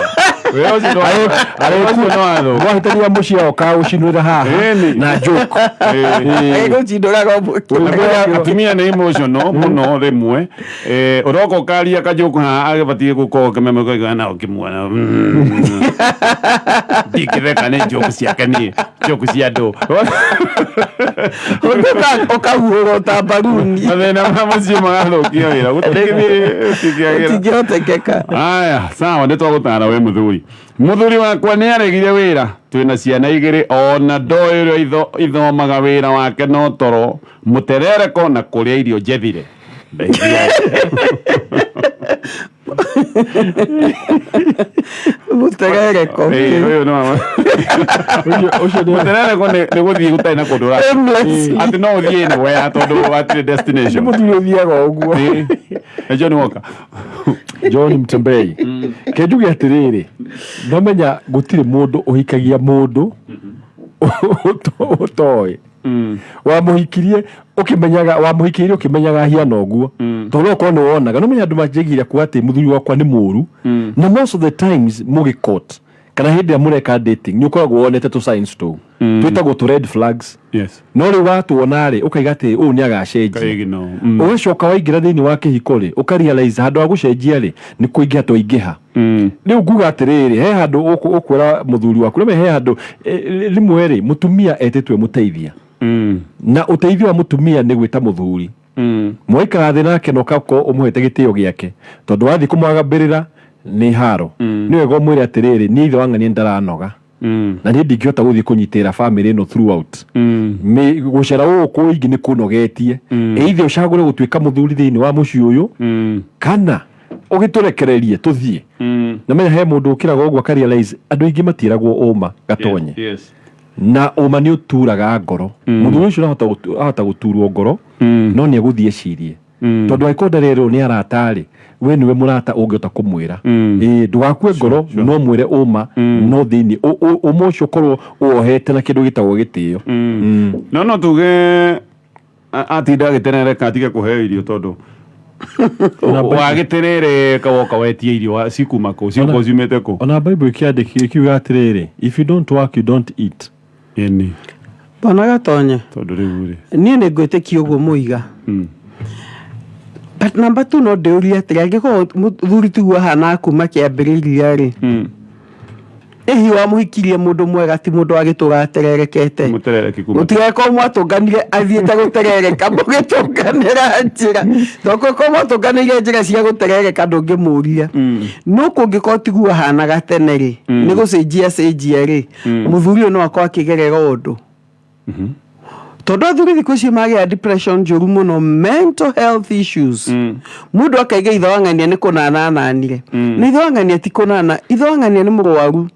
Wĩra ũcio wĩra ũcio nĩ wathũka. Mwahĩtania mũciĩ oka ũcinũra haha na joke. Gũcindũraga. Atumia nĩ emotional mũno rĩmwe. Ũroka ũkaria kajoke haha agĩbatiĩ gũkorwo kĩmeme ũkaigua na ũkĩmuona, ndingĩtheka nĩ joke ciake, niĩ joke cia andũ. Ũkahuhũrwo ta mbaruni. Mathĩna ma mũciĩ magathũkia wĩra gũtingĩagĩra. Ũtingĩhotekeka. Aya, sawa, nĩ twagũtara we mũthuri. Mũthuri wakwa nĩ aregire wĩra, twĩna ciana igĩrĩ, ona ndoĩ ũrĩa ithomaga. Wĩra wake no toro, mũterereko na kũrĩa irio njethire. Ndeithia. Mũterereko. Ũyũ nĩ Ũcio nĩ mũterereko nĩ gũthiĩ gũtarĩ na kũndũ ũrathiĩ. Aimless. Atĩ no ũthiĩ anywhere tondũ hatirĩ nĩ destination. Mũthuri ũthiaga ũguo. Na John Walker. John Mtembei, kenjuge atĩrĩrĩ, nomenya gũtirĩ mũndũ ũhikagia mũndũ ũtoĩ. Wamuhikirie ukimenyaga, wamuhikirie ukimenyaga hiana ũguo, tondũ okorwo nĩ wonaga no menya andũ manjĩgire kuga atĩ mũthuri wakwa nĩ mũru. Na most of the times mũgĩcourt kana hĩndĩ ĩrĩa mũreka dating, nĩ ũkoragwo wonete tũ signs tũu twĩtagwo tũ red flags. No rĩu watuona rĩ, ũkaiga atĩ ũyũ nĩ agacenjia. Kaigino. Ũgacoka waingĩra thĩinĩ wa kĩhiko rĩ, ũkarealize handũ ha gũcenjia rĩ, nĩ kũingĩha twaingĩha. Rĩu nguga atĩrĩrĩ, he handũ ũkwĩra mũthuri waku rĩmwe, he handũ rĩmwe rĩ, mũtumia etĩtwe mũteithia, na ũteithio wa mũtumia nĩ gwĩta mũthuri, mwaikara thĩ nake na ũgakorwo ũmũhete gĩtĩo gĩake, tondũ wathiĩ kũmwagambĩrĩra nĩ haro. Nĩ wega ũmwĩre atĩrĩrĩ, niĩ ithe wa ng'ania ndaranoga, na niĩ ndingĩhota gũthiĩ kũnyitĩrĩra famĩlĩ ĩno throughout. Gũcera gũkũ ingĩ nĩ kũnogetie. Either ũcagũre gũtuĩka mũthuri thĩinĩ wa mũciĩ ũyũ, kana ũgĩtũrekererie tũthiĩ. Na menya he mũndũ ũkĩraga ũguo akarealize andũ aingĩ matiĩragwo ũma, Gatonye. Na ũma nĩ ũturaga ngoro. Mũthuri ũcio ahota gũturwo ngoro, no nĩ egũthiĩ ecirie, tondũ angĩkorwo ndarerwo nĩ arata-rĩ, we nĩwe mũrata ũngĩhota kũmwĩra. Ĩĩ, ndũgakue ngoro, no mwĩre ũma, no thĩinĩ ũma ũcio ũkorwo ũwohete na kĩndũ gĩtagwo gĩtĩo. No tuge atinda agĩterereka atige kũheo irio, tondũ wagĩterereka woka wetie irio cikuma kũ, ciũka ciumĩte kũ? Ona Bible ĩkĩandĩkio ĩkiuga atĩrĩrĩ, "If you don't work, you don't eat." Ĩni. Bwana Gatonye. Tondũ rĩu rĩ, Niĩ nĩ ngwĩtĩkia ũguo mũiga, but number two, no ndĩũrie atĩrĩ, angĩkorwo mũthuri tiguo ahanaga kuma kĩambĩrĩria rĩ, ĩhi wamũhikirie mũndũ mwega, ti mũndũ wagĩtũra atererekete? Mũterereki kuma. Mũtigakorwo mwatũnganire athiĩte gũterereka, mũgĩtũnganĩra njĩra, tondũ mwatũnganĩire njĩra cia gũterereka, ndũngĩmũria. No kũngĩkorwo tiguo ahanaga tene rĩ, nĩ gũcenjia cenjia rĩ, mũthuri ũyũ no akorwo akĩgerera ũndũ, tondũ athuri thikũ ici magĩa depression njũru mũno, mental health issues. Mũndũ akaiga ithe wa ng'ania nĩ kũnana ananire, na ithe wa ng'ania ti kũnana, ithe wa ng'ania nĩ mũrwaru.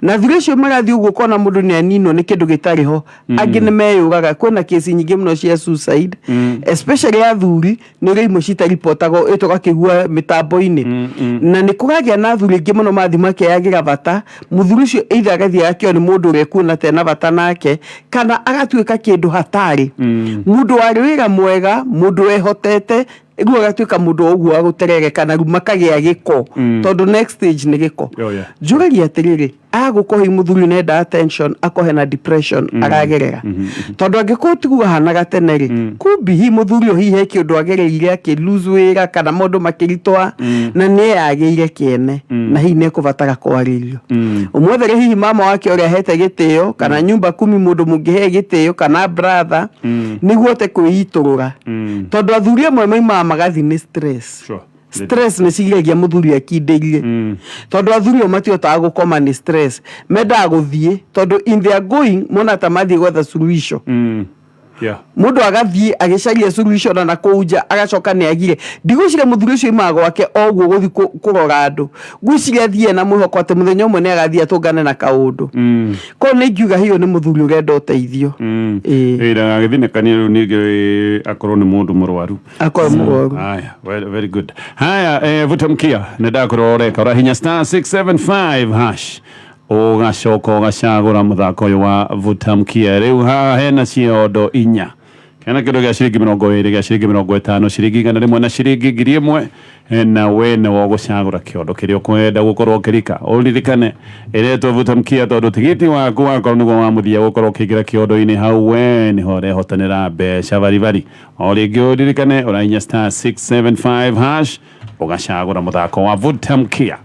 Na athuri acio marathiĩ ũguo ũkona mũndũ nĩ aninwo nĩ kĩndũ gĩtarĩ ho. Angĩ nĩ meyũraga, kwĩna kesi nyingĩ mũno cia suicide, especially athuri, nĩ ũrĩa imwe citaribotagwo ĩ tũgakĩgua mĩtambo-inĩ. Na nĩ kũragĩa na athuri aingĩ mũno mathiĩ makeyagĩra bata. Mũthuri ũcio either agathiĩ agakĩo nĩ mũndũ ũrĩa ekuona tena bata nake, kana agatuĩka kĩndũ hatarĩ. Mũndũ warĩ wĩra mwega, mũndũ wehotete, rĩu agatuĩka mũndũ o ũguo wa gũterereka, na rĩu makagĩa gĩko, tondũ next stage nĩ gĩko. Njũragia atĩrĩrĩ, agũkorwo hihi mũthuri nenda attention, akohe na depression aragerera, tondũ angĩkorwo tiguo ahanaga tene rĩ, kumbi hihi mũthuri ũyũ hihi he kĩũndũ agereire, akĩ lose wĩra kana maũndũ makĩritũha, na nĩ eyagĩire kĩene, na hihi nĩ ekũbatara kwarĩrio. Ũmwethere hihi mama wake ũrĩa ahete gĩtĩo, kana nyumba kumi, mũndũ mũngĩhe gĩtĩo, kana brother, nĩguo ote kwĩitũrũra, tondũ athuri amwe maimaga magathi nĩ stress. Stress nĩ cigiragia mũthuri akindĩrie, tondũ athuri o matihotaga gũkoma nĩ stress, mendaga gũthiĩ, tondũ in their going mona ta mathiĩ gwetha suluhisho. Mũndũ agathiĩ agĩcaria solution na nakũu nja, agacoka nĩ agire. Ndigwĩciria mũthuri ũcio imaga gwake o ũguo gũthiĩ kũrora andũ. Ngwĩciria athiĩ na mwĩhoko atĩ mũthenya ũmwe nĩ agathiĩ atũngane na kaũndũ. Koguo nĩ ingiuga hiyo nĩ mũthuri ũrenda ũteithio. Ĩĩ. Ĩ ndagagĩthinĩkanie rĩu ningĩ akorwo nĩ mũndũ mũrwaru. Akorwo mũrwaru. Haya, very, very good. Haya, vuta mkia, nĩ ndakorwo ũreka ũrahinya *675#, ũgacoka ũgacagũra mũthako ũyũ wa vuta mkia. Rĩu haha hena ciondo inya, hena kĩndũ gĩa ciringi 20, gĩa ciringi 50, ciringi 100 na ciringi 1000, na we nĩwe ũgũcagũra kĩondo kĩrĩa ũkwenda gũkorwo ũkĩrika. Ũririkane ĩretwo vuta mkia tondũ tigiti waku wakorwo nĩguo wa mũthia gũkorwo ũkĩingĩra kĩondo-inĩ hau, we nĩho ũrehotanĩra mbeca baribari. O rĩngĩ ũririkane ũrahinya *675# ũgacagũra mũthako wa vuta mkia.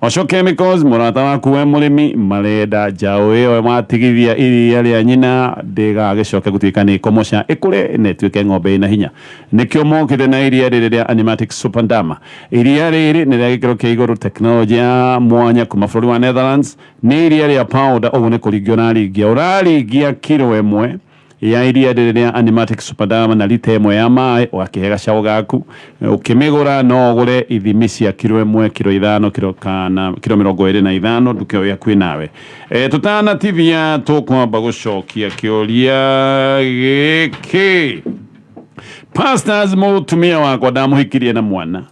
Osho Chemicals, mũrata waku we mũrĩmi, marenda njaũ ĩyo watigithia iria rĩa nyina ndĩgagĩcoke gũtuĩka nĩ ĩkomoca, ĩkũre na ĩtuĩke ng'ombe ĩna hinya. Nĩkĩo mokĩte na iria rĩrĩ rĩa Animatic Super Ndama. Iria rĩrĩ nĩ rĩa gĩkĩro kĩa igũrũ, tekinoronjĩ ya mwanya kuma bũrũri wa Netherlands. Nĩ iria rĩa powder, ũguo nĩ kũringia ũraringia, ũraringia kiro 1 ya iria rĩrĩ rĩa Animatic Super Dama na rita 1 ya maĩ, ũgakĩhe gacaũ gaku. Ũkĩmĩgũra no ũgũre ithimi cia kiro 1, kiro 5, kiro kana kiro 25, nduka ĩyo ĩhakuhĩ nawe. Tũtanatithia tũkwamba gũcokia kĩũria gĩkĩ. Pastors, mũtumia wakwa ndamũhikirie na mwana,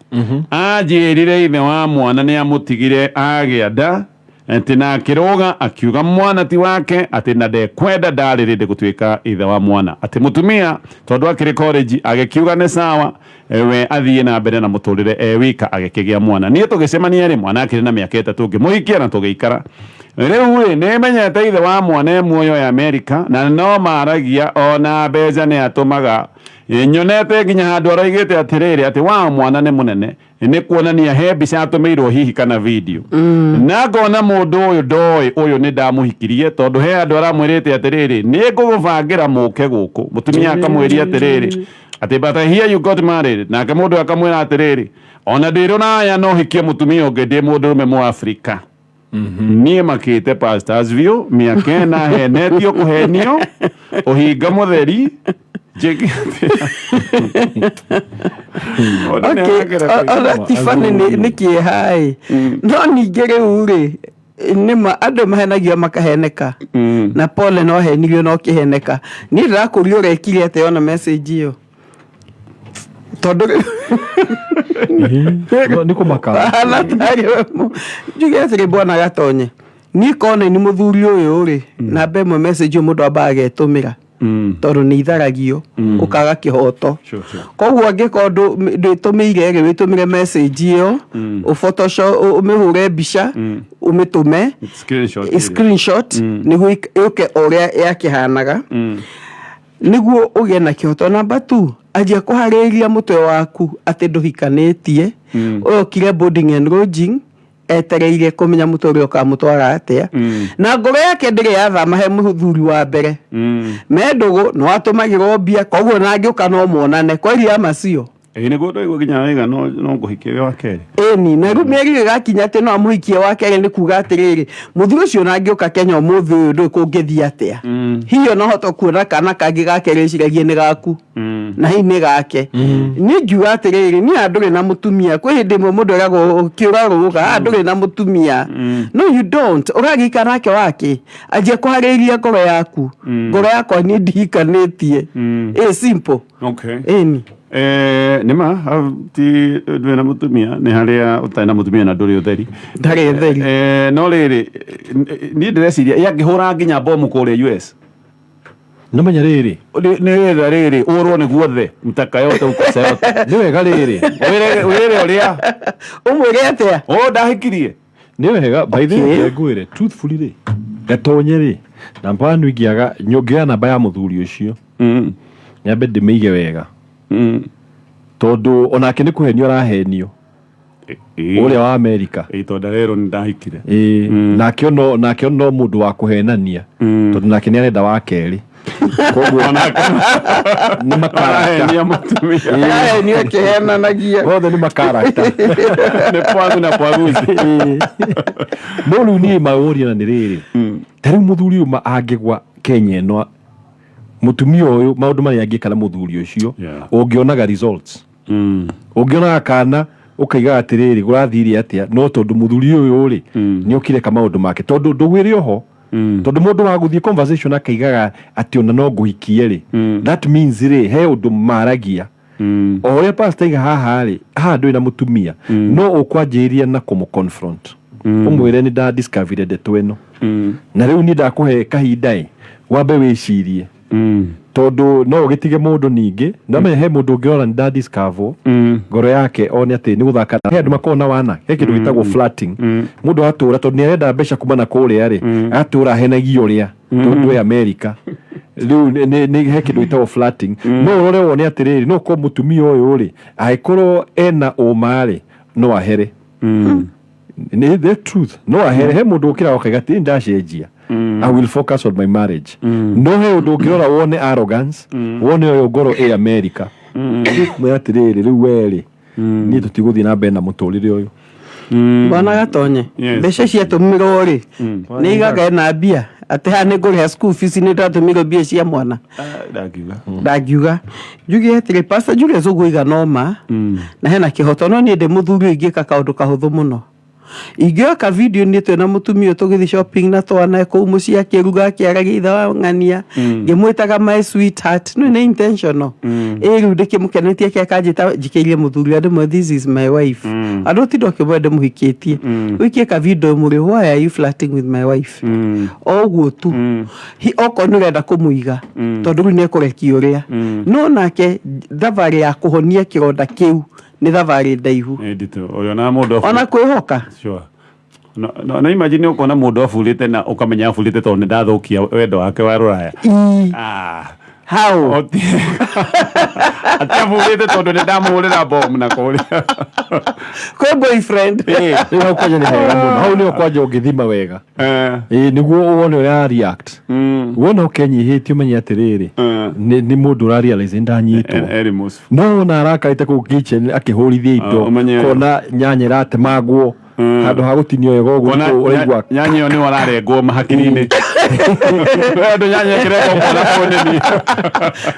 anjĩrire ithe wa mwana nĩ amũtigire agĩa nda. Atĩ na akĩrũga akiuga mwana ti wake, atĩ na ndekwenda, ndarĩ rĩndĩ gũtuĩka ithe wa mwana. Atĩ mũtumia tondũ akĩrĩ college agĩkiuga nĩ sawa, we athiĩ na mbere na mũtũrĩre e wika, agĩkĩgĩa mwana. Niĩ tũgĩcemania rĩ, mwana akĩrĩ na mĩaka 3, ngĩmũhikia na tũgĩikara. Rĩu rĩ, nĩ menyete ithe wa mwana e muoyo ya Amerika, na no maragia, ona mbeca nĩ atũmaga. Nyonete nginya handũ aroigĩte atĩrĩrĩ, atĩ wa mwana nĩ mũnene, nĩ kuonania he mbica atũmĩirwo hihi kana video. Na ngona mũndũ ũyũ ndoĩ ũyũ nĩ ndamũhikirie, tondũ he andũ aramwĩrĩte atĩrĩrĩ, nĩ ngũgũbangĩra mũke gũkũ. Mũtumia akamwĩria atĩrĩrĩ, atĩ "But I hear you got married." Nake mũndũ akamwĩra atĩrĩrĩ, ona ndĩ rũraya no hikie mũtumia ũngĩ, ndĩ mũndũrũme Mũafrika. Niĩ makĩte Pastors View mĩaka 4 henetio kũhenio ũhinga mũtheri, njĩke atĩa? Mũndũ nĩ Okay, arakĩra ona kũigua. ti funny, nĩ kĩeha ĩ, no ningĩ rĩu rĩ, nĩma andũ mahenagio makaheneka. Na pole, no henirio no kĩheneka. Niĩ ndĩrakũria, ũrekire atĩa ona message ĩyo? Tondũ rĩu Nĩ kũmaka. Hana tarĩ we njuge atĩrĩ, bwana Gatonye, niĩ kona nĩ mũthuri ũyũ rĩ, namba ĩmwe, message ĩyo mũndũ ambaga agetũmĩra, tondũ nĩ itharagio ũkaga kĩhoto. Koguo angĩkorwo ndwĩtũmĩire rĩ, wĩtũmĩre message ĩyo, ũphotoshop, ũmĩhũre mbica, ũmĩtũme. Screenshot. Screenshot, nĩguo yũke o ũrĩa yakĩhanaga, nĩguo ũgĩe na kĩhoto. Namba tu, anjia kũharĩrĩria mũtwe waku atĩ ndũhikanĩtie. Ũyũ okire boarding and lodging, etereire kũmenya mũtwe ũrĩa ũkamũtwara atĩa, na ngoro yake ndĩrĩ yathama he mũthuri wa mbere. Me ndũgũ, no atũmagĩrwo mbia, koguo na angĩũka no monane kweria macio. Ĩĩ, nĩguo ndaigua nginya waiga no ngũhikie wĩ wa kerĩ. Ĩni, na rĩu mĩario ĩgakinya atĩ no amũhikie wa kerĩ, nĩ kuga atĩrĩrĩ, mũthuri ũcio na angĩũka Kenya ũmũthĩ ũyũ, ndũĩ kũngĩthiĩ atĩa. Hihi ona hota kuona kana kangĩ ga kerĩ, ĩciragie nĩ gaku, na hihi nĩ gake. Niĩ ngiuga atĩrĩrĩ, niĩ haha ndũrĩ na mũtumia. Kwĩ hĩndĩ ĩmwe mũndũ eragwo kĩũra rũga, haha ndũrĩ na mũtumia. No you don't, ũragĩikara nake wake. Anjia kũharĩrĩria ngoro yaku. Ngoro yakwa, niĩ ndihikanĩtie. Ĩ simple. Ĩni. Nĩma ti ndũrĩ na mũtumia, nĩ harĩa ũtarĩ na mũtumia na ndũrĩ ũtheri. Ndarĩ theri. No rĩrĩ, niĩ ndĩreciria yangĩhũra nginya bomu kũrĩa US. No menya rĩrĩ. Nĩ wĩra rĩrĩ ũrwo nĩ guothe, mtaka yote ukosa yote. Nĩ wega rĩrĩ. Wĩre ũrĩa Ũmwĩre atĩa? O ndahikirie. Nĩ wega, by the way, ngwĩre truthfully rĩ, Gatonye rĩ, namba wanu ingĩaga nyongĩoya namba ya mũthuri ũcio, nyambe ndĩmĩige wega, tondũ onake nĩ kũhenio arahenio ũrĩa wa Amerika. Ĩ, tondũ rero nĩ ndahikire. Ĩĩ, nake no mũndũ wa kũhenania, tondũ nake nĩ arenda wa kerĩ, koguo nĩ makaracter. Arahenia mũtumia. Ahenio akĩhenanagia. Othe nĩ makaracter. Nĩ pwagu na pwaguzi. No rĩu niĩ maũria na nĩ rĩrĩ, ta rĩu mũthuri ũyũ angĩgwa Kenya ĩno, mũtumia ũyũ, maũndũ marĩa angĩka na mũthuri ũcio, ũngĩonaga results, ũngĩonaga kana ũkaigaga atĩrĩrĩ, kũrathire atĩa? No tondũ mũthuri ũyũ rĩ, nĩ okire ka maũndũ make, tondũ ndũgũ ĩrĩ oho, tondũ mũndũ wa gũthiĩ conversation akaigaga atĩ ona no ngũhikie rĩ, that means rĩ, he ũndũ maragia. O ũrĩa pastor aiga haha rĩ, haha ndũrĩ na mũtumia, no ũkwanjĩrĩria na kũmũ confront, ũmwĩre nĩ nda discover ndeto ĩno, na rĩu niĩ ndakũhe kahinda ĩ wambe wĩcirie, tondũ no ũgĩtige mũndũ. Ningĩ ndamenya he mũndũ ũngĩrora nĩ nda discover, ngoro yake one atĩ nĩ gũthaka. He andũ makoragwo na wana, he kĩndũ gĩtagwo flirting. Mũndũ atũra, tondũ nĩ arenda mbeca kuma na kũrĩa rĩ, atũra ahenagia ũrĩa tondũ e America. Rĩu he kĩndũ gĩtagwo flirting. No ũrore wone atĩrĩrĩ, no korwo mũtumia ũyũ rĩ, angĩkorwo ena ũma rĩ, no ahere. Nĩ the truth, no ahere. He mũndũ ũkĩra ũkaiga atĩ ndacenjia, I will focus on my marriage. No he ũndũ ũngĩrora wone arrogance, wone ũyũ ngoro ĩ America. Mwĩre atĩrĩrĩ, rĩu we rĩ, niĩ tũtigũthiĩ na mbere na mũtũrĩre ũyũ. Bwana Gatonye, mbeca ciatũmirwo rĩ, nĩ igaga ena mbia atĩ haha nĩ ngũrĩha school fees, nĩ ndatũmirwo mbia cia mwana? Ndangiuga. Ndangiuga. Njuge atĩrĩ, Pastor Julius, ũguo iga no ma na hena kĩhoto, no niĩ ndĩ mũthuri ũyũ ingĩka kaũndũ kahũthũ mũno. Ingĩoya ka video niĩ twĩna mũtumia ũyũ tũgĩthiĩ shopping na twana kũu mũciĩ, akĩruga, akĩaragia ithe wa ng'ania, ngĩmwĩtaga my sweetheart, no nĩ intentional. Ĩ rĩu ndĩkĩmũkenetie ke akanjĩta njikĩirie mũthuri wa ndĩmwe, "This is my wife." Andũ tinda ũkĩmwe ndĩmũhikĩtie, ũikie ka video mũrĩ, "Why are you flirting with my wife?" O ũguo tu. Okorwo nĩ ũrenda kũmũiga, tondũ rĩu nĩ ekũrekia ũrĩa no nake thabarĩ ya kũhonia kĩronda kĩu nĩ thabarĩ ndaihu. Nditũ ũrĩa na mũndũ ona kwĩhoka. Sure. No imagine ũkona mũndũ aburĩte na ũkamenya aburĩte tondũ nĩ ndathũkia wendo wake wa rũraya. Ah. How? Ati aburĩte tondũ nĩ ndamũhũrĩra bomu na kũrĩa. Kwĩ boyfriend. Rĩu hau kwanja nĩ hega mũno, hau nĩho kwanja ũngĩthima wega. Ĩĩ, nĩguo wone ũrĩa react. Wona ũkenyihĩtie, ũmenye atĩrĩrĩ, nĩ mũndũ ũra realize ndanyitwo. Eri mũcu. No wona arakarĩte kũu kitchen akĩhũrithia indo, kona nyanya ĩratemangwo handũ ha gũtinio wega ũguo, Kona ũraigua nyanya ĩyo nĩ wararengwo mahakiri-inĩ. Andũ nyanya ĩkĩrengwo mwana ũyũ nĩ niĩ.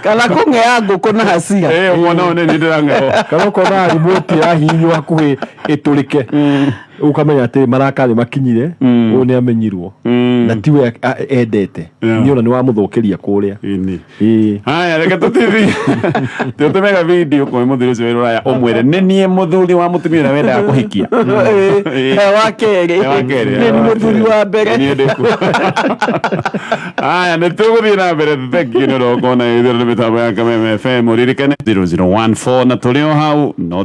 Kana kũng'ea ngũkũ na hasira. Ĩĩ, mwana ũyũ nĩ niĩ ndĩrang'ewo. Kana ũkona remote ĩrahihinywo hakuhĩ ĩtũrĩke, ũkamenya atĩ marakara nĩ makinyire, ũyũ nĩ amenyirwo na tiwe endete. Nĩ ona nĩ wamũthũkĩria kũrĩa. Ĩni. Ĩĩ. Haya, reke tũthiĩ tũtũmega video kwĩ mũthuri ũcio wĩ rũraya, ũmwĩre nĩ niĩ mũthuri wa mũtumia ũrĩa wendaga kũhikia. He wa kerĩ. He wa kerĩ. Nĩ mũthuri wa mbere. Niĩ ndĩkuo. Haya, nĩ tũgũthiĩ na mbere. Thengiũ nĩ ũrokona ithuĩ nĩ mĩtambo ya Kameme FM, ũririkane 0014 na tũrĩ o hau no.